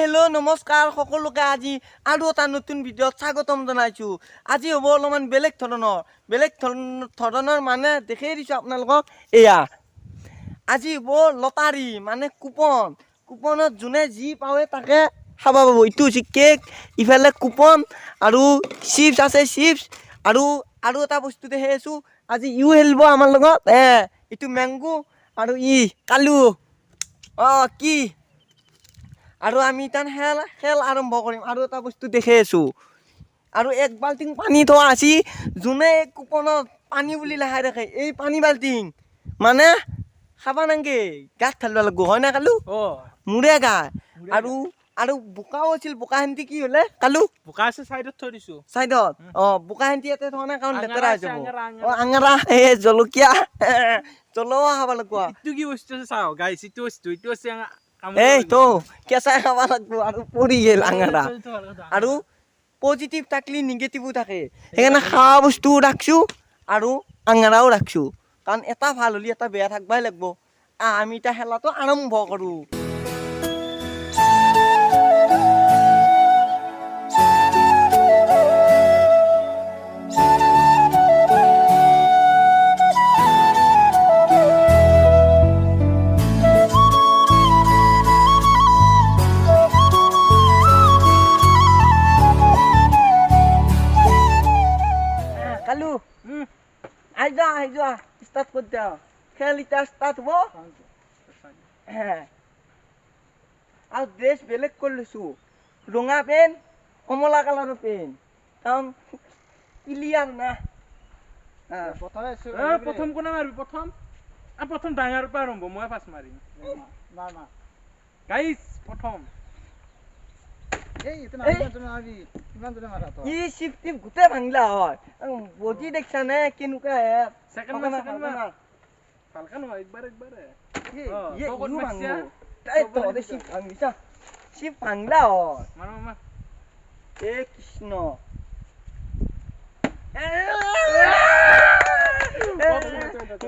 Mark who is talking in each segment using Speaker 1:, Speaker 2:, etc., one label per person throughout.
Speaker 1: Hello' নমস্কাৰ সকলোকে। আজি আৰু এটা নতুন ভিডিঅ'ত স্বাগতম জনাইছোঁ। আজি হ'ব অলপমান বেলেগ ধৰণৰ, বেলেগ ধৰণৰ মানে দেখাই দিছোঁ আপোনালোকক। এয়া আজি হ'ব লটাৰী, মানে কুপন। কুপনত যোনে যি পাৱে তাকে খাব পাব। ইটো হৈছে কেক, ইফালে কুপন আৰু চিপছ আছে, চিপছ আৰু আৰু এটা বস্তু দেখাই আছোঁ। আজি ইও খেলিব আমাৰ লগত। এইটো মেংগো আৰু ই কালু। অঁ, কি আৰু আমি তান খেল খেল আৰম্ভ কৰিম। আৰু এটা বস্তু দেখাই আছোঁ, আৰু এক বাল্টিং পানী থোৱা আছে। যোনে এই কুপনত পানী বুলি লেখাই ৰাখে, এই পানী বাল্টিং মানে খাবা নাংগে, গাত ঢালিব লাগিব, হয় না কালু? মূৰে গা। আৰু আৰু বোকাও আছিল, বোকাখিনিতে কি হ'লে কালু?
Speaker 2: বোকা আছে, চাইডত থৈ দিছো।
Speaker 1: চাইডত। অঁ, বোকাখিনিতে ইয়াতে থোৱা নাই, কাৰণ
Speaker 2: আঙাৰা
Speaker 1: লেতেৰা হৈ
Speaker 2: আছে,
Speaker 1: যাব।
Speaker 2: আঙাৰা, আঙাৰা।
Speaker 1: অঁ, আঙাৰা, এই জলকীয়া জলকীয়া খাব লাগিব।
Speaker 2: ইটো কি বস্তু আছে চাওঁ গাইছ, ইটো বস্তু, ইটো আছে।
Speaker 1: এই তো কেঁচাই খাব লাগিব আৰু পৰি গ'ল আঙাৰা। আৰু পজিটিভ থাকলি নিগেটিভো থাকে, সেইকাৰণে খোৱা বস্তুও ৰাখছোঁ আৰু আঙাৰাও ৰাখছোঁ, কাৰণ এটা ভাল হ'লে এটা বেয়া থাকবাই লাগিব। আহ, আমি এতিয়া খেলাটো আৰম্ভ কৰোঁ। কালু, আহি যোৱা, আহি যোৱা, ষ্টাৰ্ট কৰি দিয়া। খেল এতিয়া ষ্টাৰ্ট হ'ব। হে, আৰু ড্ৰেছ বেলেগ কৰি লৈছোঁ, ৰঙা পেণ্ট, কমলা কালাৰৰ পেণ্ট, কাৰণ ক্লিয়াৰ না।
Speaker 2: প্ৰথম কোনে মাৰিবি? প্ৰথম প্ৰথম ডাঙৰ পৰা আৰম্ভ, মই ফাৰ্ষ্ট মাৰিম গাইছ প্ৰথম।
Speaker 1: ই চিপ টিপ গোটেই ভাঙিলা হয়, বডি দেখছা নে কেনেকুৱা হে?
Speaker 2: ছেকেণ্ড মাৰ, ছেকেণ্ড মাৰ, ভালকে নহয়, একবাৰ একবাৰে।
Speaker 1: ইয়ে,
Speaker 2: তই ক'ত
Speaker 1: ইও
Speaker 2: মাৰছা?
Speaker 1: ভাঙব। এই তহঁতে চিপ ভাঙিছা, চিপ ভাঙলা হয়।
Speaker 2: মাৰ মাৰ।
Speaker 1: এ কৃষ্ণ।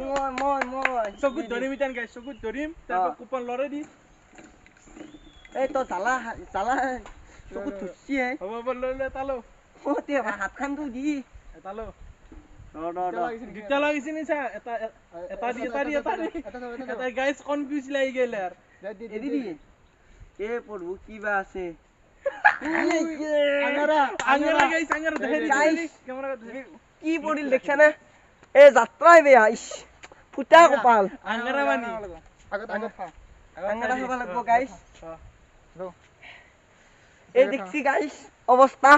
Speaker 1: মই মই মই
Speaker 2: চকুত ধৰিম ইতান গাইছ, চকুত ধৰিম, তাৰপৰা কুপন লৰাই দি।
Speaker 1: এই তই জ্বালা জ্বালা চকুত ধৰছি হে।
Speaker 2: হ'ব হ'ব, লৈ লৈ, এটা ল।
Speaker 1: অ তে হাতখানটো দি।
Speaker 2: এটা ল।
Speaker 1: ৰ ৰ ৰ।
Speaker 2: দুটা লাগিছে নি চা, এটা এটা দি, এটা দি, এটা দি, এটা। গাইছ, কনফিউজ লাগি গেল আৰু।
Speaker 1: এৰি দি। এ প্ৰভু, কিবা আছে।
Speaker 2: আঙাৰা, আঙাৰা গাইছ, আঙাৰা দেখাই দি।
Speaker 1: Guys,
Speaker 2: camera দেখাই।
Speaker 1: কি পৰিল দেখছা না? এ যাত্ৰাই বেয়া, ইছ, ফুটা কপাল।
Speaker 2: আঙাৰা মানি।
Speaker 1: আঙাৰা খাব লাগিব গাইছ। এই দেখছি গাইছ অৱস্থা।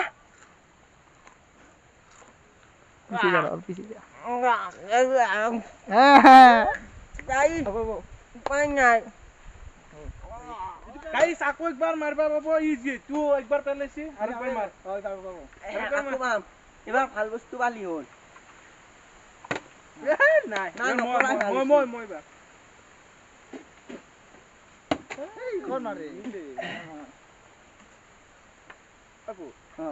Speaker 1: গাইছ, উপায় নাই।
Speaker 2: গাইছ, আকৌ একবাৰ মাৰবা পাব। ই যিহেতু একবাৰ পেলাইছে, আৰু একবাৰ মাৰ।
Speaker 1: আকৌ পাম, এবাৰ ভাল বস্তু পালি হ'ল।
Speaker 2: নাই।
Speaker 1: নাই, নকৰাই ভাল।
Speaker 2: মই মই মই এবাৰ।
Speaker 1: অ।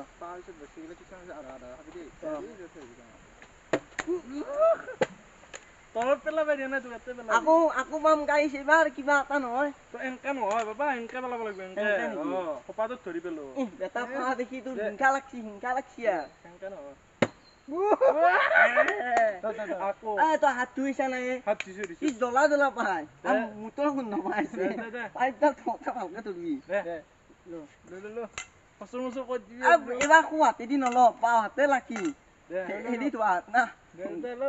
Speaker 2: তলত পেলাব দিয়া নাই তোক, ইয়াতে পেলাবি।
Speaker 1: আকৌ আকৌ পাম গাইছ, এবাৰ কিবা এটা নহয়।
Speaker 2: তই এনেকা নহয় বাবা, এনেকা পেলাব লাগিব, এনেকা।
Speaker 1: এনেকা নেকি?
Speaker 2: অ, কপাটোত ধৰি পেলো।
Speaker 1: ইহ, বেটা পা দেখি তোৰ হিংসা লাগছি, হিংসা লাগছি আৰু।
Speaker 2: এনেকা নহয় আকৌ।
Speaker 1: এ তই হাত ধুইছা নাই?
Speaker 2: হাত ধুইছো,
Speaker 1: কি
Speaker 2: ধুইছো।
Speaker 1: জ্বলা জ্বলা পাই মুটৰ গোন্ধ পাইছে।
Speaker 2: দে, দে, দে।
Speaker 1: পাইপডাল থওঁতে ভালকে ধৰবি।
Speaker 2: দে, ল ল ল, ফচৰ মচৰ ক'ত দিবি?
Speaker 1: এইবাৰ সোঁ হাতেদি নল, বাওঁ হাতে লাকি।
Speaker 2: দে।
Speaker 1: হেৰি ধোৱা হাত না।
Speaker 2: দে দে, ল।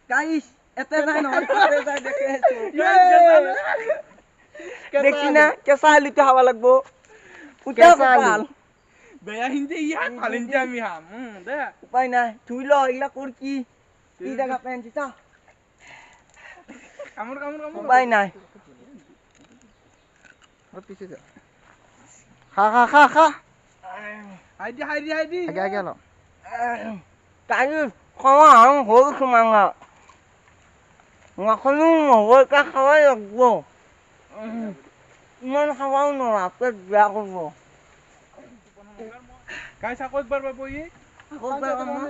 Speaker 1: গাইছ, এতে যায় নহয়, তাতে যায়, দেখে আছো। দেখছি না, কেঁচা আলুটো খাব লাগব। ফুটা কপাল।
Speaker 2: বেয়া হিন্দী ইয়াত, ভাল হিন্দী আমি খাম। দে।
Speaker 1: উপায় নাই, ধুই ল। এইগিলা ক'ৰ কি কি জেগা পেণ্ট চা।
Speaker 2: কামোৰ কামোৰ কামোৰ।
Speaker 1: উপায় নাই।
Speaker 3: খা খা খা খা।
Speaker 2: হাই দি, হাই দি, হাই দি।
Speaker 3: আগে আগে অলপ।
Speaker 1: গাইছ, খোৱা হ'ল চুমাঙা নাখালেও নহ'ব, এতিয়া খাবই লাগিব। ইমান খাবও নোৱাৰা, পেট বেয়া কৰিব।
Speaker 2: গাইছ, আকৌ একবাৰ পাব ই।
Speaker 1: আকৌ একবাৰ পাম না?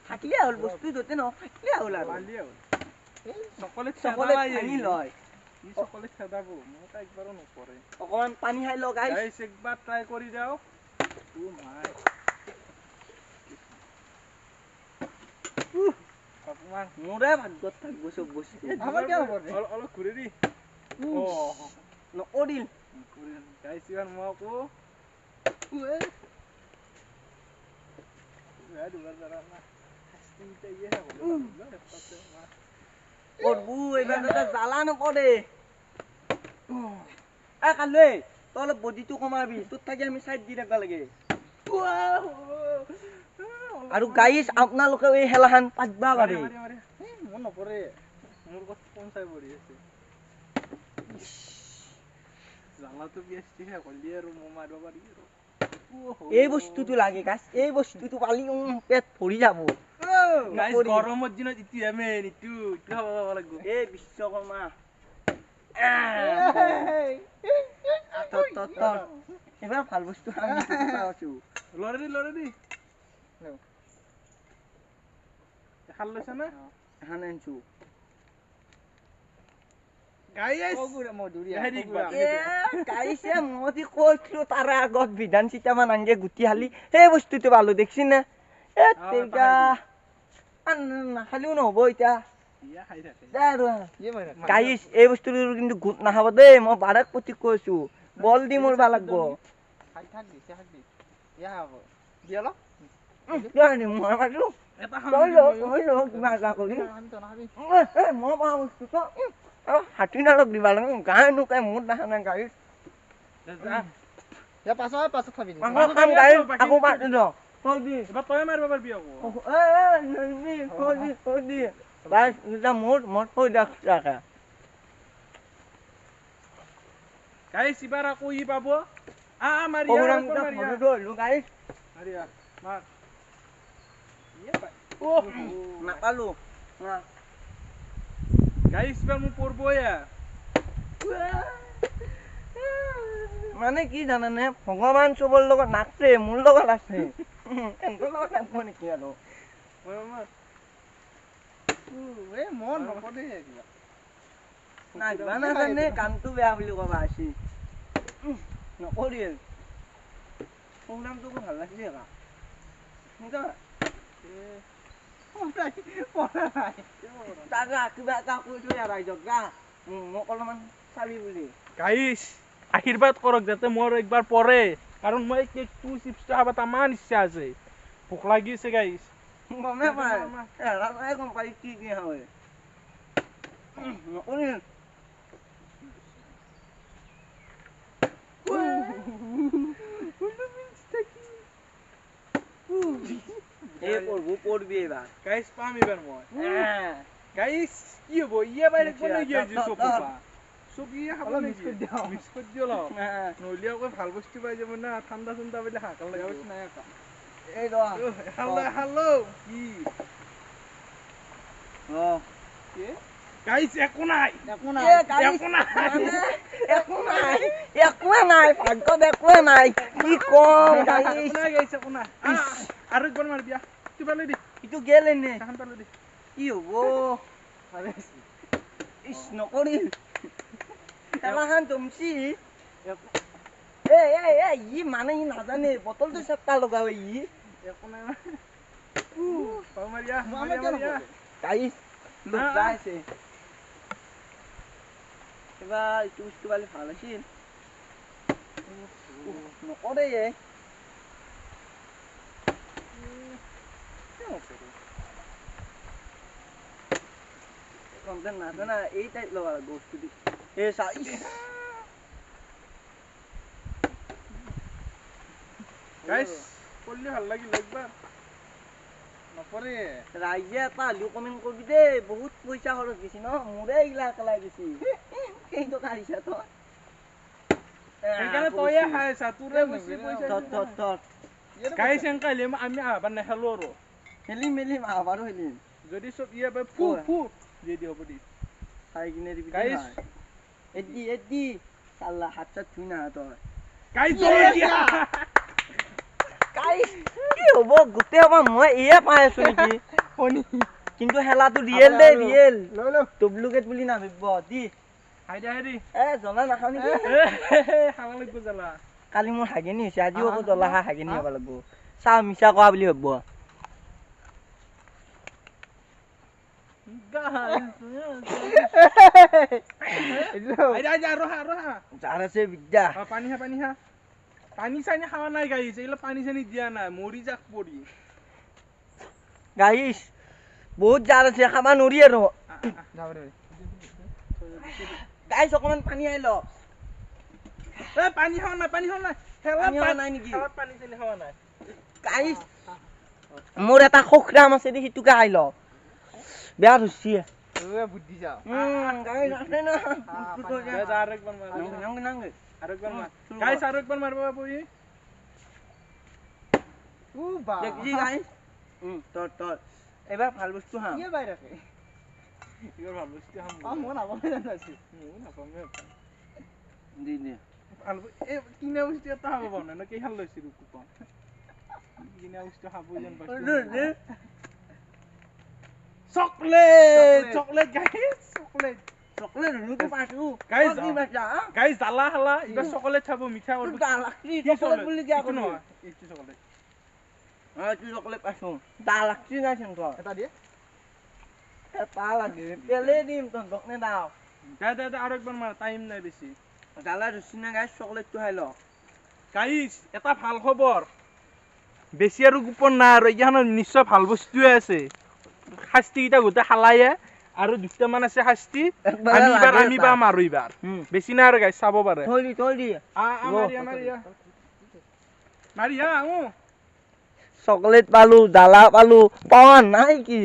Speaker 1: থাকিলে হ'ল বস্তু য'তে নহওক, থাকিলে হ'ল আৰু।
Speaker 2: পালিয়ে হ'ল। চকলেট।
Speaker 1: চকলেট ভাঙি লয়।
Speaker 2: ই চকলেট খেদাব, মোৰ তাই একবাৰো নপৰে।
Speaker 1: অকণমান পানী খাই লওঁ গাইছ।
Speaker 2: গাইছ, একবাৰ ট্ৰাই কৰি যাওঁ। ও মাই, অকণমান
Speaker 1: মোৰে ভাগ্যত থাকিব চব বস্তু।
Speaker 2: আমাৰ কিয় নপৰে? অলপ ঘূৰি দি।
Speaker 1: নকৰিল।
Speaker 2: গাইছ, ইবাৰ মই আকৌ
Speaker 1: কৰবো এইবাৰ যাতে জ্বালা নকৰে। এ কালৈ, তই অলপ বডিটো কমাবি, তোৰ থাকি আমি চাইড দি থাকিব লাগে। আৰু গাইছ, আপোনালোকেও এই খেলাখন পাতবা পাৰে।
Speaker 2: মোৰ নপৰে, মোৰ ক'ত কোন চাই পৰি আছে। জ্বালাটো পিয়াজটো শেষ হ'লি আৰু মই মাৰিব পাৰি আৰু।
Speaker 1: এই বস্তুটো লাগে গাইছ, এই বস্তুটো পালি পেট ভৰি যাব।
Speaker 2: গৰমৰ দিনত ইটোহে মেইন, ইটো ইটো খাব পাব লাগিব।
Speaker 1: এই বিশ্বকৰ্মা, এইবাৰ ভাল বস্তু আছো।
Speaker 2: লৰে দি, লৰে দি। এখন লৈছ না?
Speaker 1: এখন আনিছো। গাইছে, মই কৈছিলো তাৰে আগত বিধান চিটামান আনগে গুটি হালি সেই বস্তুটো পালো, দেখছি না? এ তেইকা নাখালেও নহ'ব এতিয়া। গাইছ, এই বস্তুটো কিন্তু গোট নাখাব দেই, মই বাৰে প্ৰতি কৈছো। বল দি মৰবা লাগব। মই মাৰিলো, কিবা এটা কৰি মই পোৱা বস্তুটো হাতী নালক দিবা লাগে। গা নুকাই মোৰ দেখা নাই গাড়ীত। খাম গাড়ী আকৌ পাতি
Speaker 2: তই মাৰিব পাৰিবি আকৌ।
Speaker 1: মোৰ মই থৈ দিয়ক।
Speaker 2: গাইছ, এইবাৰ আকৌ ই পাব। আ মাৰি
Speaker 1: গাইছ,
Speaker 2: মাৰ।
Speaker 1: নাপালো।
Speaker 2: গাইছ, এইবাৰ মোৰ পৰবই।
Speaker 1: মানে কি জানানে, ভগৱান চবৰ লগত নাচে, মোৰ লগত আছে, এহঁতৰ লগত নাচব নেকি আৰু? নাচবা নাজানে, গানটো বেয়া বুলি ক'বা আছি। নকৰিল। প্ৰগ্ৰামটো ভাল লাগিছে। কিবা এটা কৈ থৈ ৰাইজক যা, মোক অলপমান চাবি বুলি।
Speaker 2: গাইছ, আশীৰ্বাদ কৰক যাতে মোৰ একবাৰ পৰে, কাৰণ মই কেকটো চিপছটো খাব তামান ইচ্ছা আছে, ভোক লাগিছে গাইছ।
Speaker 1: গমে পাই, গম পাই কি কি হয়। নকৰিল। এই পঢ়বো, পঢ়বি এইবাৰ।
Speaker 2: গাইছ, পাম এইবাৰ মই। গাইছ, কি হ'ব ইয়ে পাই থাকিব নেকি আজি? চব চব ইয়ে খাব নেকি? মিক্স কৰি দিওঁ অলপ, নহ'লে আকৌ ভাল বস্তু পাই যাব না। ঠাণ্ডা চাণ্ডা পালে হাহাকাৰ লাগিব।
Speaker 1: এই
Speaker 2: খালো কি গাইছ? একো নাই,
Speaker 1: একো নাই, একো নাই, একো নাই, একোৱে নাই, ভাগ্যত একোৱে নাই, কি কম গাইছ।
Speaker 2: নাই গাইছ, একো নাই। আৰু একবাৰ মাৰবি। তুই পালে দি।
Speaker 1: ইটো গেল এনে।
Speaker 2: এখন পালে দি।
Speaker 1: কি হ'ব? ইছ, নকৰিল। খেলাখন জমছি। এ এ এ ই মানে ই নাজানে, বটলটো চেপটা লগাব ই।
Speaker 2: একো নাই। মাৰিয়া।
Speaker 1: গাইছ, লোক আছে। কিবা এইটো বস্তু পালে ভাল আছিল। নকৰে। নাজানা, এই টাইপ লগা বস্তুটো। এই চা।
Speaker 2: গাইছ, পঢ়লি ভাল লাগিল একবাৰ নপৰে।
Speaker 1: ৰাইজে এটা হ'লেও কমেণ্ট কৰিবি দেই। বহুত পইচা খৰচ গৈছি ন মোৰে, এইগিলা একেলাই গৈছি। কেইটকা দিছা তই?
Speaker 2: সেইকাৰণে তয়ে খাই আছা, তোৰে বেছি পইচা।
Speaker 1: থ থ থ।
Speaker 2: গাইছ, এনেকা হ'লে আমি আহবাৰ নেখেলো আৰু।
Speaker 1: খেলিম, খেলিম, আহবাৰো খেলিম।
Speaker 2: যদি চব ইয়ে পাই, ফু ফু দি দি, হ'ব দি।
Speaker 1: চাই কিনে দিবি।
Speaker 2: গাইছ।
Speaker 1: এদি এদি, চাল্লা হাত চাত ধুই নাহা তই।
Speaker 2: গাইছ,
Speaker 1: গাইছ, কি হ'ব? গোটেই হ'ব মই এয়ে পাই আছো নেকি?
Speaker 2: শনি।
Speaker 1: কিন্তু খেলাটো ৰিয়েল দে, ৰিয়েল, ডুপ্লিকেট বুলি নাভাবিব। দি এ জ্বলা নাখাওঁ নেকি? কালি মোৰ হাগেনি হৈছে, আজিও আকৌ জ্বলা খাই হাগেনি হ'ব লাগিব। চাওঁ মিছা কোৱা বুলি ভাবিব। বিদ্যা
Speaker 2: পানী খা, পানী খা, পানী চানী খাৱা নাই গাইছ, এইগিলা পানী চানী দিয়া নাই, মৰি যাক পৰি।
Speaker 1: গাইছ বহুত জাৰ আছে, খাবা নৰি আৰু। গাইছ অকণমান পানী আহি ল।
Speaker 2: পানী খাৱা নাই, পানী খাৱা নাই,
Speaker 1: নাই নেকি?
Speaker 2: পানী চানী খাৱা নাই।
Speaker 1: গাইছ মোৰ এটা খোখৰাম আছে দে, সেইটোকে খাই ল। বেয়া ধৰছি। এবাৰ ভাল বস্তু খাম।
Speaker 2: কিনা বস্তু এটা খাব পাওঁ নাই, কেইখন লৈছিলো কুপন, কিনা বস্তু খাব যেন পাইছো। Chocolate, chocolate guys, chocolate,
Speaker 1: chocolate নুটো পাইছো
Speaker 2: গাইস, গাইস জ্বালা খালা, এইবাৰ চকলেট খাব, মিঠা কৰিব।
Speaker 1: চকলেট বুলি কিয়
Speaker 2: কলো? এইটো চকলেট,
Speaker 1: এইটো চকলেট পাইছো। দা লাগছি নাই তহঁতৰ?
Speaker 2: এটা দিয়ে,
Speaker 1: এটা লাগে পেলে দিম তহঁতক নে দাও।
Speaker 2: দে দে দে, আৰু একবাৰ মাৰ, টাইম নাই বেছি।
Speaker 1: জ্বালা ধৰছি না গাইস, চকলেটটো খাই ল।
Speaker 2: গাইস এটা ভাল খবৰ, বেছি আৰু গোপন নাই আৰু, এইকেইখনত নিশ্চয় ভাল বস্তুৱে আছে। শাস্তিকেইটা গোটেই খালায়ে আৰু দুটামান আছে শাস্তি, আমি এইবাৰ আমি পাম আৰু এইবাৰ বেছি নাই আৰু গাইছ, চাব পাৰে।
Speaker 1: চকলেট পালো, জ্বালা পালো, পাৱা নাই কি?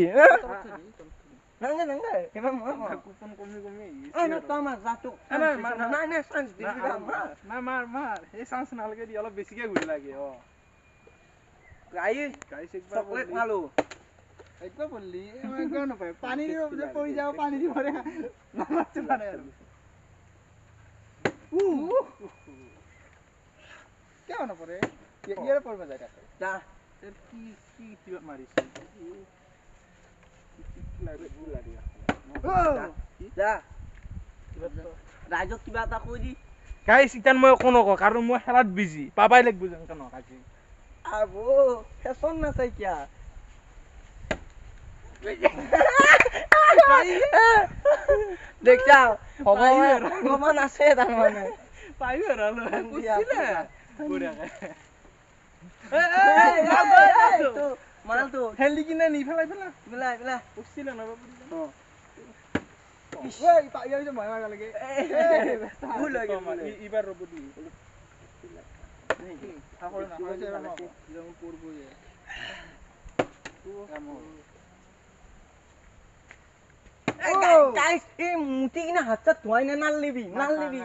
Speaker 2: অলপ বেছিকে ঘূৰি লাগে। অ
Speaker 1: চকলেট পালো,
Speaker 2: একবাৰ বললি একবাৰ নাপায়, পানী দিব পৰি যাব, পানী দিব নামাতে পাৰে আৰু। কিয় নপৰে? ইয়াৰে পৰিব যায় তাতে। কি কি কিবা মাৰিছে?
Speaker 1: ৰাইজক কিবা এটা কৈ দি।
Speaker 2: গাইছ ইতান মই একো নকওঁ, কাৰণ মই খেলাত বিজি, পাবাই লাগিব যেনকে নহওক আজি।
Speaker 1: আবো ফেশ্বন নাচাই কিয়া? দেখছা ভগৱান আছে তাৰমানে। মালটো
Speaker 2: খেলি কিনে নি পেলাই পেলা
Speaker 1: পেলাই পেলাই
Speaker 2: পচিলে নহয়। এইবাৰ ৰ'ব দি
Speaker 1: মুতি কিনে হাত চাত ধোৱাই নে? নাললিবি, নাললিবি,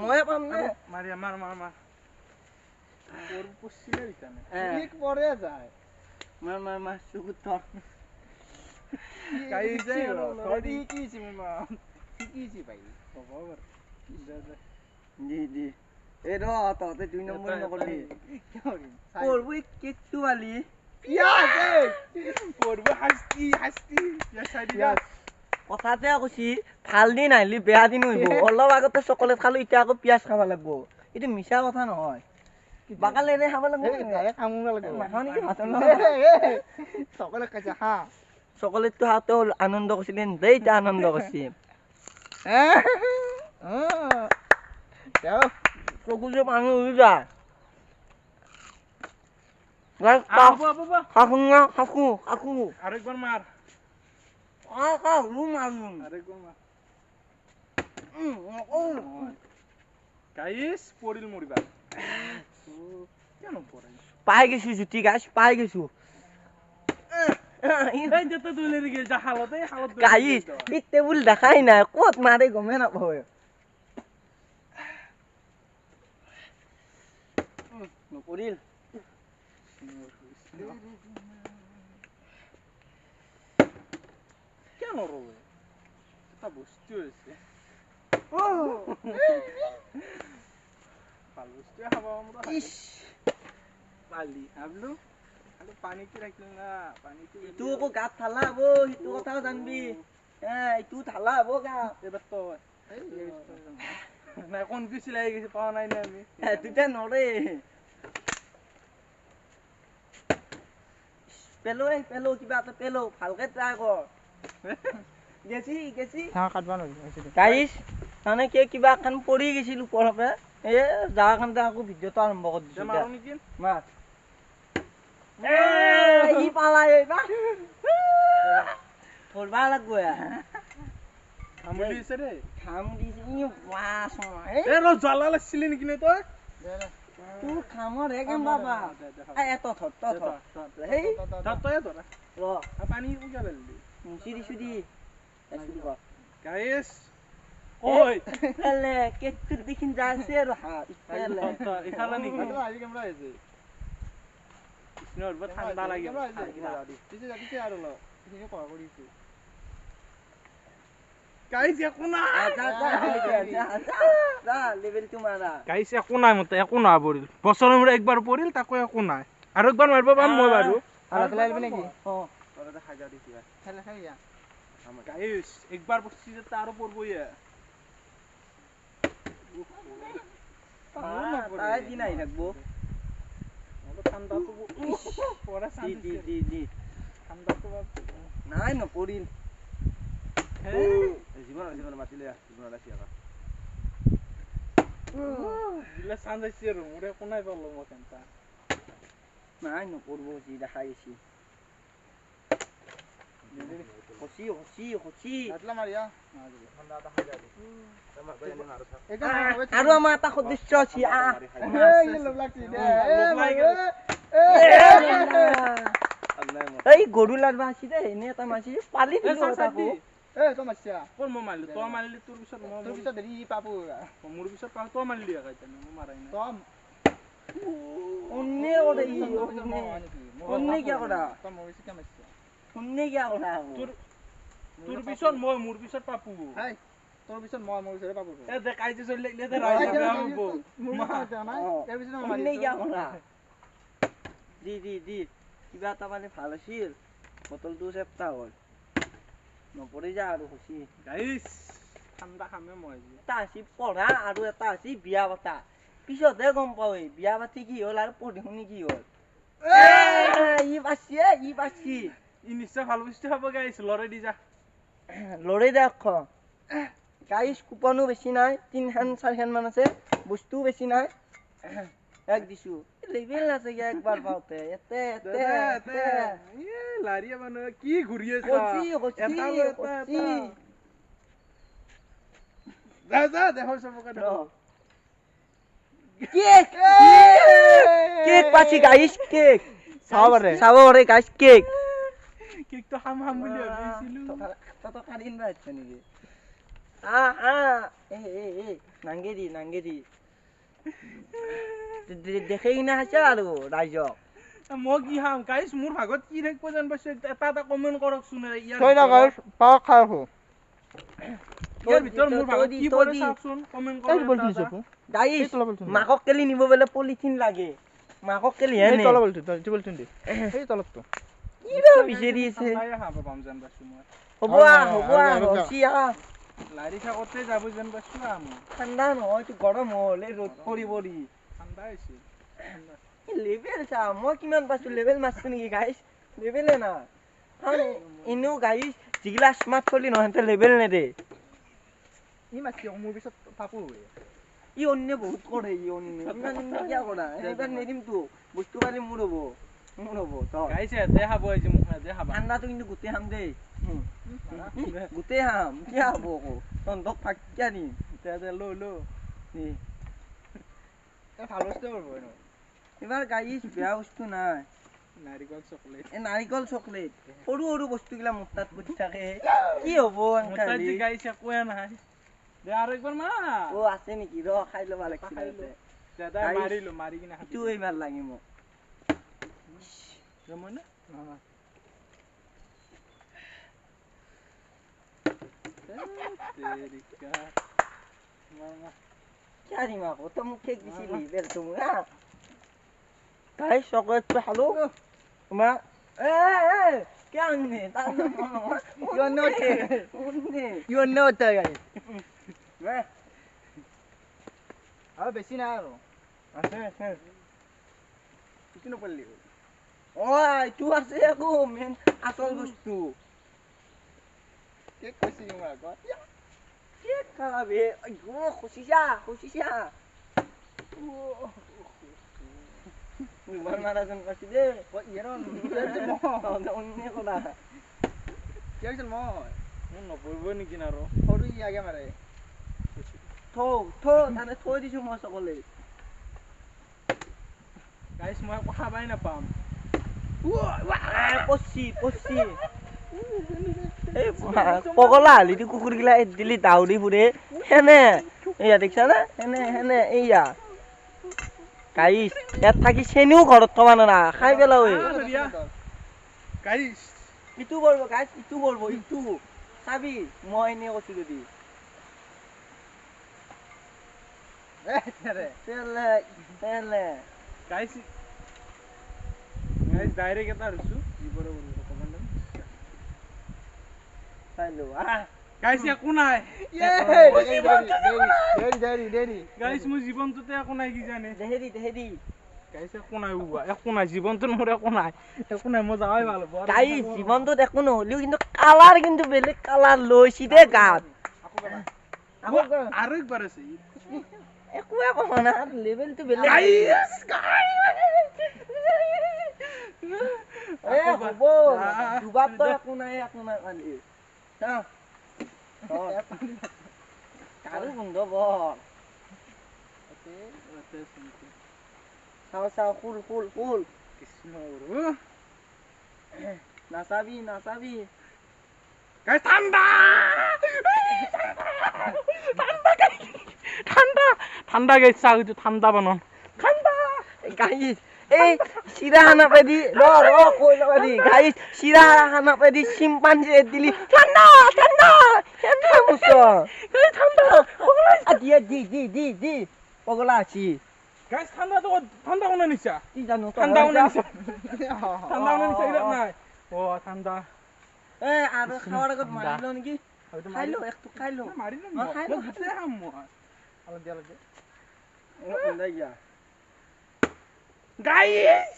Speaker 1: ময়ে পাম নে?
Speaker 2: মাৰি মাৰ মাৰ মাৰ,
Speaker 1: পৰে যায়। মাৰ মাৰ মাৰ, চকুত থৰ। দি দি, এই ৰ, তহঁতে 2 নম্বৰ নকৰিবি। কৰবি কেকটো আলি কথাতে কৈছি, ভাল দিন আহিলি বেয়া দিন হইব। অলপ আগতে চকলেট খালো, এতিয়া আকৌ পিঁয়াজ খাব লাগিব। এইটো মিছা কথা নহয়, বাকালেৰে খাব লাগিব। চকলেটটো খাওঁতে আনন্দ কৰিছিলে, দেই এতিয়া আনন্দ কৰিছে। চকু যে পানী উৰি যায়। খাকু খাকু
Speaker 2: আৰু একবাৰ মাৰ।
Speaker 1: পাই গেছো জুতি গাছ, পাই গেছো। টেবুল দেখাই নাই, ক'ত মাৰে গমেই নাপাওঁ। নপৰিল।
Speaker 2: কিয় নৰৱে? এটা বস্তু হৈছে, ভাল বস্তুৱে খাব। পালি ভাবলো। পানীটো থাকিল না, পানীটো।
Speaker 1: ইটো আকৌ গাত ঢালা হ'ব, সেইটো কথাও জানবি। এইটো ঢালা হ'ব গাত।
Speaker 2: এইবাৰ তই নাই, কনফিউজ লাগি গৈছে, পোৱা নাই না আমি।
Speaker 1: দুটা নৰে। পেলো, পেলো, কিবা এটা পেলো, ভালকে ট্ৰাই কৰ। গেছি গেছি গাইছ, মানে কি কিবা এখন পৰি গৈছিল ওপৰতে, এই যাৱাখানতে আকৌ ভিডিঅ'টো আৰম্ভ কৰি দিছো। মাৰ, ই পালাই এইবাৰ ধৰবা লাগব। ঘাম দিছে।
Speaker 2: জ্বালা লাগছিলে নেকি তই?
Speaker 1: তোৰ ঘামৰ হে কেম বাবা। এ তই ধৰ, তই ধৰ, সেই
Speaker 2: তই ধৰ।
Speaker 1: ৰ,
Speaker 2: পানী পেলালি,
Speaker 1: মুচি দিছো দি।
Speaker 2: গাইছ, ঐ
Speaker 1: ইফালে কেকটোৰ দেখিন যাইছে আৰু হাত ইফালে।
Speaker 2: ইফালে নেকি? আজি কেমেৰা আহিছে, ঠাণ্ডা লাগে। গাইছ, একো নাই।
Speaker 1: লেভেলটো মাৰা
Speaker 2: গাইছ, একো নাই মতে, একো নাই। পৰিল বছৰৰ মূৰত একবাৰ পৰিল, তাকো একো নাই। আৰু একবাৰ মাৰিব পাম মই বাৰু। গাইছ, একবাৰ পৰছি যেতিয়া আৰু পৰবই।
Speaker 1: তাই দিন আহি থাকব।
Speaker 2: ঠাণ্ডাটো পৰা।
Speaker 1: দি দি দি।
Speaker 2: ঠাণ্ডাটো
Speaker 1: নাই, নপৰিল।
Speaker 3: জীৱন মাতিলে জীৱন ওলাইছে।
Speaker 2: দিলে চান্স আহিছে আৰু মোৰ একো নাই পালো মই কেনটা।
Speaker 1: নাই, নপৰব যি দেখা গৈছি। হচি হচি হচি। আৰু আমাৰ এটা সদস্য আছে। এই গৰু লাৰবা আছে দে, এনে এটা মাছি পালি দিলো তাকো।
Speaker 2: ক'ত মই মাৰিলো? তই মাৰিলি, তোৰ পিছত মই,
Speaker 3: তোৰ পিছত হেৰি পাপু।
Speaker 2: মোৰ পিছত পাপু। তই মাৰিলি আকৌ এতিয়া, মই মাৰাই নাই।
Speaker 1: অন্যে কৰে ই, অন্যে কিয় কৰা? অন্যে কিয় কৰা?
Speaker 2: তোৰ পিছত মই, মোৰ পিছত পাপু।
Speaker 3: তোৰ পিছত মই, মোৰ পিছত পাপু।
Speaker 2: এ দে, কাইজে চলি লাগিলে দে, ৰাইজে বেয়া হ'ব।
Speaker 1: অন্যে কিয় কৰা? দি দি দি, কিবা এটা পালে ভাল আছিল। বটলটো চেপ্টা হ'ল, নপৰি যা আৰু খুচি।
Speaker 2: গাইছ, ঠাণ্ডা খামে মই।
Speaker 1: এটা হৈছে পঢ়া আৰু এটা হৈছে বিয়া পতা। পিছতহে গম পাওঁ এই বিয়া পাতি কি হ'ল আৰু পঢ়ি শুনি কি হ'ল। ই পাইছি, ই পাইছি।
Speaker 2: ই নিশ্চয় ভাল বস্তু খাব। গাইছ, লৰাই দি যা,
Speaker 1: লৰাই দে। অক্ষ গাইছ, কুপনো বেছি নাই, 3খান 4খান মান আছে, বস্তুও বেছি নাই। এক দিছো, লেভেল আছে একবাৰ পাওঁতে। এতে এতে এতে
Speaker 2: লাৰিয়া মানুহ কি ঘূৰি আছে?
Speaker 1: কচি।
Speaker 2: যা যা, দেখো চবকে দেখো।
Speaker 1: কেক, কেক পাইছি গাইছ, কেক
Speaker 3: চাব পাৰে,
Speaker 1: চাব পাৰে গাইছ। কেক,
Speaker 2: কেকটো খাম খাম বুলি ভাবিছিলো।
Speaker 1: তই কাঢ়ি আনিব আহিছ নেকি? আ আ এ এ এ নাংগে দি, নাংগে দি। দেখেই কিনে খাইছা আৰু ৰাইজক।
Speaker 2: মই কি খাম গাইছ? মোৰ ভাগত কি থাকিব যেন পাইছো, এটা এটা কমেণ্ট কৰকচোন।
Speaker 3: ইয়াৰ পাওক খাই আছো।
Speaker 2: ইয়াৰ ভিতৰত মোৰ ভাগত কি পৰে চাওকচোন, কমেণ্ট কৰক।
Speaker 1: গাইছ, মাকক কেলি নিব বোলে পলিথিন লাগে, মাকক কেলি হে।
Speaker 3: তলত বলছো, বলছো দে, সেই তলতটো
Speaker 1: কিবা বিচাৰি আছে।
Speaker 2: পাম যেন পাইছো মই।
Speaker 1: হ'ব হ'ব, হচি আহ।
Speaker 2: লাৰি থাকোতে যাব যেন পাইছো।
Speaker 1: ঠাণ্ডা নহয়, এইটো গৰম হ'ল, এই ৰ'দ পৰি পৰি
Speaker 2: ঠাণ্ডা হৈছে।
Speaker 1: লেভেল চা, মই কিমান পাইছো। লেভেল মাৰছো নেকি গাইছ? লেভেলে না। কাৰণ এনেও গাইছ, যিগিলা স্মাৰ্ট চলি নহয় সিহঁতে লেভেল নেদে।
Speaker 3: ই মাৰছি, মোৰ পিছত পাপু।
Speaker 1: ই অন্য বহুত কৰে, ই অন্য ইমান অন্য কিয় কৰা? এইবাৰ নেদিম তোক বস্তু পালি। মোৰ হ'ব, মোৰ হ'ব। ঠাণ্ডাটো কিন্তু গোটেই খাম দেই, গোটেই খাম। কিয় হ'ব আকৌ তহঁতক ফাঁকিয়া দিম?
Speaker 2: লো লো।
Speaker 3: ভাল বস্তু কৰিব
Speaker 1: এইবাৰ গাইছ, বেয়া বস্তু নাই।
Speaker 2: নাৰিকল চকলেট,
Speaker 1: এই নাৰিকল চকলেট, সৰু সৰু বস্তুগিলা মোৰ তাত পৰি থাকে। কি হ'ব?
Speaker 2: গাইছ, একোৱে নাই দে। আৰু একবাৰ মাৰ।
Speaker 1: অ, আছে নেকি? ৰ, খাই ল'বা লাগিছিল।
Speaker 2: দাদা, মাৰিলো, মাৰি কিনে।
Speaker 1: এইটো এইবাৰ লাগে মোক।
Speaker 2: মই না
Speaker 1: কিয় দিম আকৌ? তই মোক কেক দিছিলি, বেলটো মোক। তাই চকলেটটো খালো। মা এ এ কে আননে তাৰ
Speaker 3: You are not guys. আৰু বেছি নাই আৰু
Speaker 1: আছে আছে
Speaker 2: ইটো নপৰিলি
Speaker 1: অ এইটো আছে আকৌ মেইন আচল বস্তু
Speaker 3: কেক কৈছি মই আগত
Speaker 1: কেক খাবে অ খুচিছা খুচিছা দুবাৰ মাৰা যেন পাইছি দেই অন্য কথা
Speaker 3: কি হৈছিল মই
Speaker 2: মোৰ নপৰিবই নেকি আৰু
Speaker 3: সৰু ই আগে মাৰে
Speaker 1: থৌ থৌ তাতে থৈ দিছো মই চকলেট
Speaker 2: গাইছ মই একো খাবাই নাপাম
Speaker 1: পচি পচি এই পগলা হালিটো কুকুৰগিলা দিলি দাউৰি ফুৰে সেনে এইয়া দেখিছা না সেনে সেনে এইয়া গাইছ ইয়াত থাকি চেনিও ঘৰত থবা নোৱাৰা খাই পেলাও
Speaker 2: গাইছ
Speaker 1: ইটো কৰিব গাইছ ইটো কৰিব ইটো চাবি মই এনেই কৈছো যদি
Speaker 2: গাইছ গাইছ ডাইৰেক্ট এটা ৰছো জীৱৰে গাইছ একো নাই গাইছ মোৰ জীৱনটোতে একো নাই কি জানে গাইছ একো নাই একো নাই জীৱনটোত মোৰ একো নাই একো নাই মই যাৱাই ভাল হ'ব
Speaker 1: গাইছ জীৱনটোত একো নহ'লেও কিন্তু কালাৰ কিন্তু বেলেগ কালাৰ লৈছি দেই গাত
Speaker 2: আৰু একবাৰ আছে
Speaker 1: একোৱে কমা নাই লেভেলটো বেলেগ এ হ'ব দুবাৰ তই একো নাই একো নাই কালি আৰু গোন্ধ বৰ চাওঁ চাওঁ খুল খুল খুল
Speaker 2: কৃষ্ণ
Speaker 1: নাচাবি নাচাবি
Speaker 2: ঠাণ্ডা ঠাণ্ডা ঠাণ্ডা গাইছ চাহ ঠাণ্ডা বানন ঠাণ্ডা
Speaker 1: গাইছ এই চিৰাখানা পেদি ৰ ৰ কৈ ল'বা দি গাইছ চিৰাখানা পেদি চিম্পাঞ্জি দিলি ঠাণ্ডা ঠাণ্ডা ঠাণ্ডা মুছ
Speaker 2: ঠাণ্ডা
Speaker 1: দিয়া দি দি দি দি পগলা আছি
Speaker 2: গাইছ ঠাণ্ডাটো ঠাণ্ডা কোনে নিছা
Speaker 1: কি জানো
Speaker 2: ঠাণ্ডা কোনে নিছা ঠাণ্ডা কোনে নিছা এইবিলাক নাই অ ঠাণ্ডা
Speaker 1: এ আৰু খাৱাৰ আগত মাৰি লওঁ নেকি খাই লওঁ একটো খাই লওঁ
Speaker 2: মাৰি লওঁ
Speaker 1: খাই লওঁ
Speaker 2: খাম মই
Speaker 3: অলপ দিয়া অলপ
Speaker 1: দিয়া
Speaker 2: গাইছ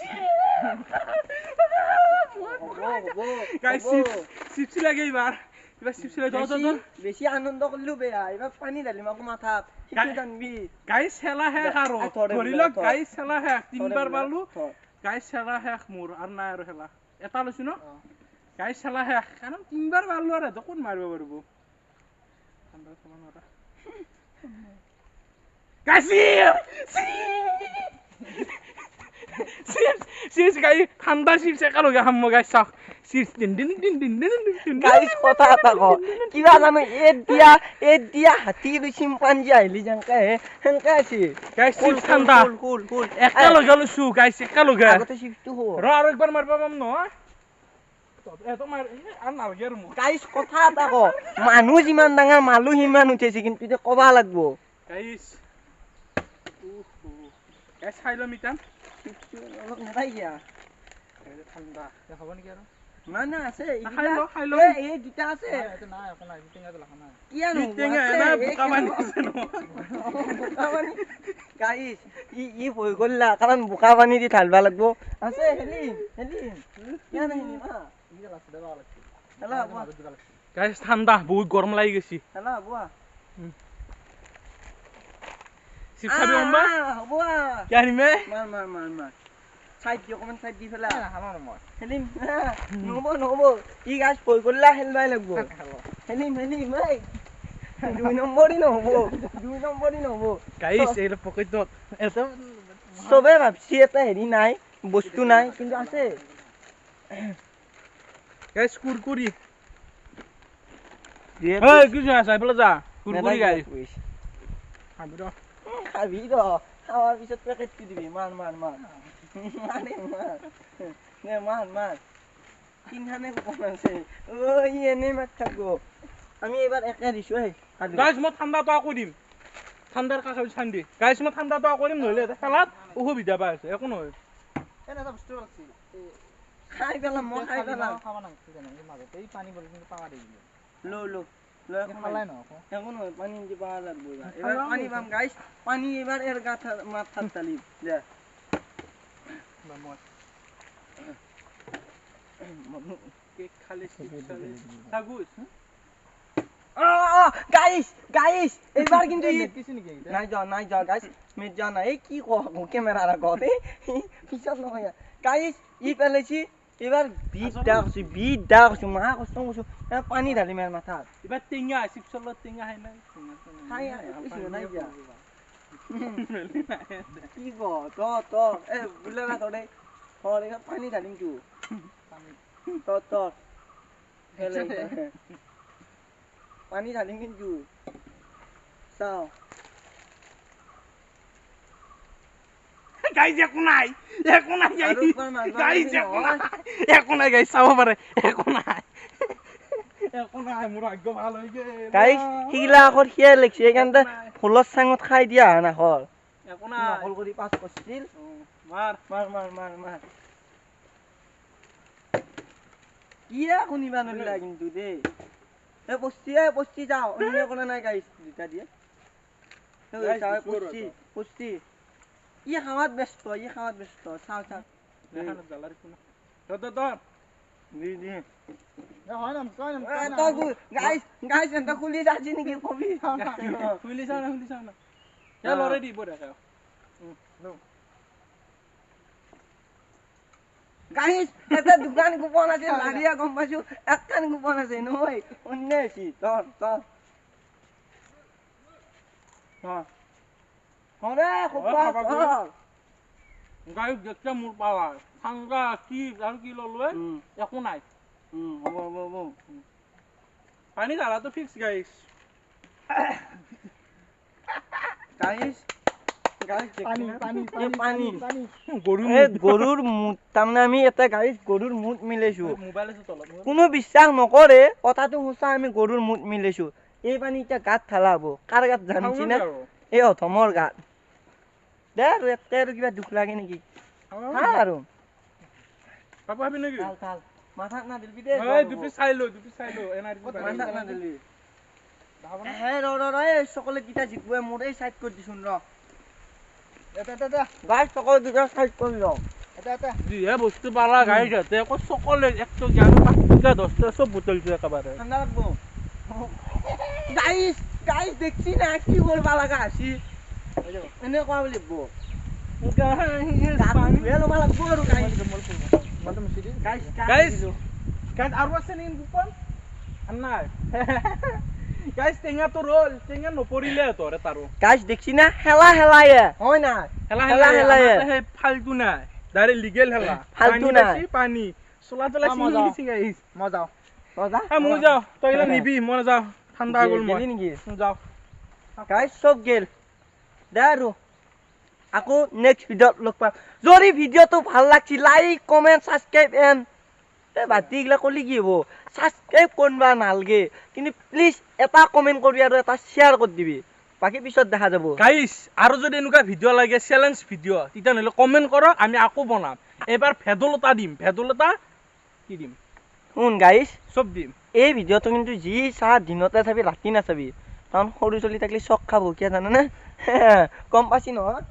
Speaker 2: গাইছ চিপছ লাগে এইবাৰ এইবাৰ চিপছ লাগে
Speaker 1: বেছি আনন্দ কৰিলো বেয়া এইবাৰ পানী ঢালিম আকৌ মাথাত সেইটো জানবি
Speaker 2: গাইছ খেলা শেষ আৰু ধৰি লওক গাইছ খেলা শেষ তিনিবাৰ পালো গাইছ খেলা শেষ মোৰ আৰু নাই আৰু খেলা এটা লৈছো ন গাইছ খেলা শেষ কাৰণ তিনিবাৰ পালো আৰু ক'ত মাৰিব পাৰিব ঠাণ্ডা খাব নোৱাৰা গাইছ চিপছ গাই ঠাণ্ডা চিপছ একেলগে খাম মই গাইছ চাওক চিপছ দিন দিন দিন দিন দিন দিন
Speaker 1: গাইছ কথা এটা কওঁ কিবা জানো এই দিয়া হাতী চিম্পাঞ্জি আহিলি যেনকে সেনকে আছে
Speaker 2: গাইছ চিপছ ঠাণ্ডা একেলগে লৈছো গাইছ একেলগে
Speaker 1: আগতে চিপছটো
Speaker 2: ৰ আৰু একবাৰ মাৰিব পাম নহয়
Speaker 1: গাইছ কথা এটা কওঁ মানুহ যিমান ডাঙৰ মালো সিমান উঠেছে কিন্তু এতিয়া ক'বা লাগব
Speaker 2: গাইছ গাইছ চাই ল'ম ইটান
Speaker 1: অলপ নাপাই গিয়া
Speaker 2: ঠাণ্ডা
Speaker 3: হ'ব নেকি আৰু
Speaker 1: না না আছে
Speaker 2: খাই ল খাই ল
Speaker 1: এই দুটা আছে
Speaker 3: নাই একো নাই টেঙাটো লাগা নাই
Speaker 1: কি আনো
Speaker 2: টেঙা না বোকা পানী আছে ন
Speaker 1: বোকা পানী গাইছ ই ভয় কৰিলা কাৰণ বোকা পানী দি ঢালবা লাগব আছে হেলিম হেলিম কিয় নাহিলি মা
Speaker 2: গাইছ ঠাণ্ডা বহুত গৰম লাগি গৈছে
Speaker 1: হেলা বোৱা
Speaker 2: চিপছ খাবি অম্বা
Speaker 1: হ'ব
Speaker 2: কি আনিমে
Speaker 1: মাৰ মাৰ মাৰ মাৰ চাইড দি অকণমান চাইড দি পেলা
Speaker 3: নাখাওঁ মই
Speaker 1: খেলিম নহ'ব নহ'ব ই গাছ ভয় কৰিলা খেলবাই লাগব খেলিম খেলিম এই দুই নম্বৰি নহ'ব দুই নম্বৰি নহ'ব
Speaker 2: গাইছ এইবিলাক পকেটত এটা
Speaker 1: চবে ভাবছি এটা হেৰি নাই বস্তু নাই কিন্তু আছে
Speaker 2: গাইছ কুৰকুৰি এই কি যা এইফালে যা কুৰকুৰি গাইছ খাবি ৰ
Speaker 1: খাবি ৰ খাৱাৰ পিছত পেকেটটো দিবি মাৰ মাৰ মাৰ মাৰে মাৰ নে মাৰ মাৰ তিনখানে কুপন আছে ঐ ই এনেই মাত থাকব আমি এইবাৰ একে দিছো এই
Speaker 2: গাইছ মই ঠাণ্ডাটো আকৌ দিম ঠাণ্ডাৰ কাষে চান্দি গাইছ মই ঠাণ্ডাটো আকৌ দিম নহ'লে খেলাত অসুবিধা পাই আছে একো নহয়
Speaker 3: এটা বস্তু লাগছিল
Speaker 1: খাই পেলাম, মই খাই পেলাম।
Speaker 3: খাব নালাগিছিল তেনেকে, মাজতে এই পানী বটল কিন্তু পাৱা দি দিলো।
Speaker 1: লো লো লো,
Speaker 3: এই খালাই নহয় আকৌ।
Speaker 1: একো নহয়, পানী দিব লাগব এইবাৰ। এইবাৰ পানী পাম গাইছ, পানী এইবাৰ এৰ গাত মাথাত ঢালিম দে।
Speaker 2: মই কেক খালে, চিপছ খালে, চাগুচ।
Speaker 1: গাইছ গাইছ, এইবাৰ কিন্তু ই
Speaker 3: কিছু নেকি এইকেইটা?
Speaker 1: নাই যোৱা, নাই যোৱা গাইছ, মেট যোৱা নাই। এই কি কওঁ কেমেৰাৰ আগত, এই পিছত নহয় গাইছ। ই পেলাইছি এইবাৰ, বিধ দা কৈছো, বিধ দা কৈছো, মা কষ্ট কৈছো, এইবাৰ পানী ঢালিম ইয়াৰ মাথাত।
Speaker 2: এইবাৰ টেঙা, চিপছৰ লগত টেঙা খাই নাই?
Speaker 1: খাই নাই দিয়া। কি ক ত ত এ বোলে না তৰে ধৰ, এইবাৰ পানী ঢালিম তো ত ত পানী ঢালিম কিন্তু চাওঁ।
Speaker 2: গাইজ, একো নাই, একো নাই।
Speaker 1: আৰু একবাৰ মাৰবা
Speaker 2: গাইজ,
Speaker 1: লাগবি
Speaker 2: একো
Speaker 1: নহয়।
Speaker 2: নাই, একো নাই গাইজ, চাব পাৰে, একো নাই, একো নাই। মোৰ ভাগ্য ভাল হৈ গেল।
Speaker 1: গাইজ, সিগিলা আখৰ সিয়াই লিখছি, সেইকাৰণে ফুলৰ চাঙত খাই দিয়া হান আখৰ।
Speaker 2: একো নাই।
Speaker 1: নকল কৰি পাছ কৰিছিল।
Speaker 2: মাৰ
Speaker 1: মাৰ মাৰ মাৰ মাৰ, কিয়া শুনিবা নৰিলা কিন্তু দেই। এ পস্তি, এ পস্তি যাওঁ, অন্য কৰা নাই গাইজ, দুটা দিয়ে।
Speaker 2: Guys, দিছো আৰু।
Speaker 1: পস্তি পস্তি, ই খাৱাত ব্যস্ত, ই খাৱাত ব্যস্ত। চাওঁ চাওঁ।
Speaker 2: দেখানত জ্বালা দিছো না, ধৰ ধৰ ধৰ।
Speaker 1: দি দি।
Speaker 3: এ, হয় নাম কয়, নাম কয় না।
Speaker 1: তই গাইজ গাইজ, এনকা খুলি যাচ্ছি নেকি কবি?
Speaker 2: খুলি চাও না, খুলি চাও না। এ লৰাই দিব দেখা।
Speaker 1: গাইজ, এটা দোকান গোপন আছে, লাৰিয়া গম পাইছো, একখান গোপন আছে নহয়, অন্য হৈছে। ধৰ ধৰ ধৰ ধৰে খোপা ধৰ।
Speaker 2: গাইজ, যেতিয়া মোৰ পাৱাৰ ঠাণ্ডা চিপছ আৰু কি ললোৱে, একো নাই।
Speaker 1: হ'ব হ'ব হ'ব।
Speaker 2: পানী ঢালাটো ফিক্স গাইজ।
Speaker 1: গাইজ গাইজ,
Speaker 3: পানী পানী।
Speaker 1: এই পানী।
Speaker 3: পানী।
Speaker 2: গৰু
Speaker 1: এই গৰুৰ মুত, তাৰমানে আমি এটা গাইজ গৰুৰ মুত মিলাইছো।
Speaker 2: মোবাইল আছে তলত।
Speaker 1: কোনো বিশ্বাস নকৰে, কথাটো সঁচা, আমি গৰুৰ মুত মিলাইছো। এই পানী এতিয়া গাত ঢালা হ'ব। কাৰ গাত জানিছি না? এই অথমৰ গাত। দে আৰু, ইয়াতে আৰু কিবা দুখ লাগে নেকি? খা আৰু।
Speaker 2: পাপা খাবি নেকি?
Speaker 1: ভাল ভাল, মাথাত নাঢালিবি দেই।
Speaker 2: এই দুপিচ চাই লো, দুপিচ চাই লো, এনাৰ্জি।
Speaker 1: মাথাত নাঢালিবি। হে ৰ ৰ ৰ, এই চকলেট কেইটা জিকবই মোৰ, এই চাইড কৰি দিছোন ৰ।
Speaker 3: এটা এটা এটা।
Speaker 1: গাইজ, চকলেট কেইটা চাইড কৰি ল।
Speaker 3: এটা এটা।
Speaker 2: যিহে বস্তু পালা গাইজ, সিহঁতে আকৌ চকলেট 1 টকীয়া আৰু 5 টকীয়া, 10 টকীয়া চব বুটলিছো একেবাৰে।
Speaker 1: ঠাণ্ডা লাগব। গাইজ গাইজ, দেখছি না কি কৰবা লগা আছি, এনেকুৱা লাগিব ধুয়ে ল'ব লাগব আৰু গাইজ।
Speaker 3: মলটো মুচি দি।
Speaker 1: গাইজ।
Speaker 2: গাইজ গাইজ, আৰু আছে নেকি কুপন? আৰু নাই গাইজ। টেঙাটো ৰ'ল, টেঙা নপৰিলে তৰে তাৰো।
Speaker 1: গাইজ, দেখছি না, খেলা খেলায়ে হয় না?
Speaker 2: হেলা
Speaker 1: হেলা
Speaker 2: হেলা
Speaker 1: হেলায়ে।
Speaker 2: সেই ফাল্টু নাই, ডাইৰেক্ট লিগেল হেলা।
Speaker 1: ফাল্টু
Speaker 2: পানী
Speaker 1: নাই।
Speaker 2: পাইছি, পানী চোলা তোলা
Speaker 3: অ,
Speaker 2: ছিঙি
Speaker 3: মজা।
Speaker 2: দিছি গাইজ।
Speaker 3: মই যাওঁ।
Speaker 1: মজা।
Speaker 2: এ মই যাওঁ, তই এইগিলা নিবি, মই নাযাওঁ, ঠাণ্ডা হৈ গ'ল। মই
Speaker 1: গেলি নেকি?
Speaker 2: যাওঁ।
Speaker 1: গাইজ, চব গেল। দে আৰু, আকৌ নেক্সট ভিডিঅ'ত লগ পাম। যদি ভিডিঅ'টো ভাল লাগছি, লাইক কমেণ্ট ছাবস্ক্ৰাইব এণ্ড এই বাদ দি এইগিলা ক'লে কি হ'ব, ছাবস্ক্ৰাইব কৰবা নালগে, কিন্তু প্লিজ এটা কমেণ্ট কৰিবি আৰু এটা শ্বেয়াৰ কৰি দিবি। বাকী পিছত দেখা যাব।
Speaker 2: গাইজ, আৰু যদি এনেকুৱা ভিডিঅ' লাগে, চেলেঞ্জ ভিডিঅ', তেতিয়াহ'লে কমেণ্ট কৰক, আমি আকৌ বনাম। এইবাৰ ভেদলতা দিম, ভেদলতা কি দিম।
Speaker 1: শুন গাইজ,
Speaker 2: চব দিম।
Speaker 1: এই ভিডিঅ'টো কিন্তু যি চা দিনতে চাবি, ৰাতি নাচাবি, কাৰণ সৰু চলি থাকিলে চক খাব। কিয় জানানে? গম পাইছি নহয়।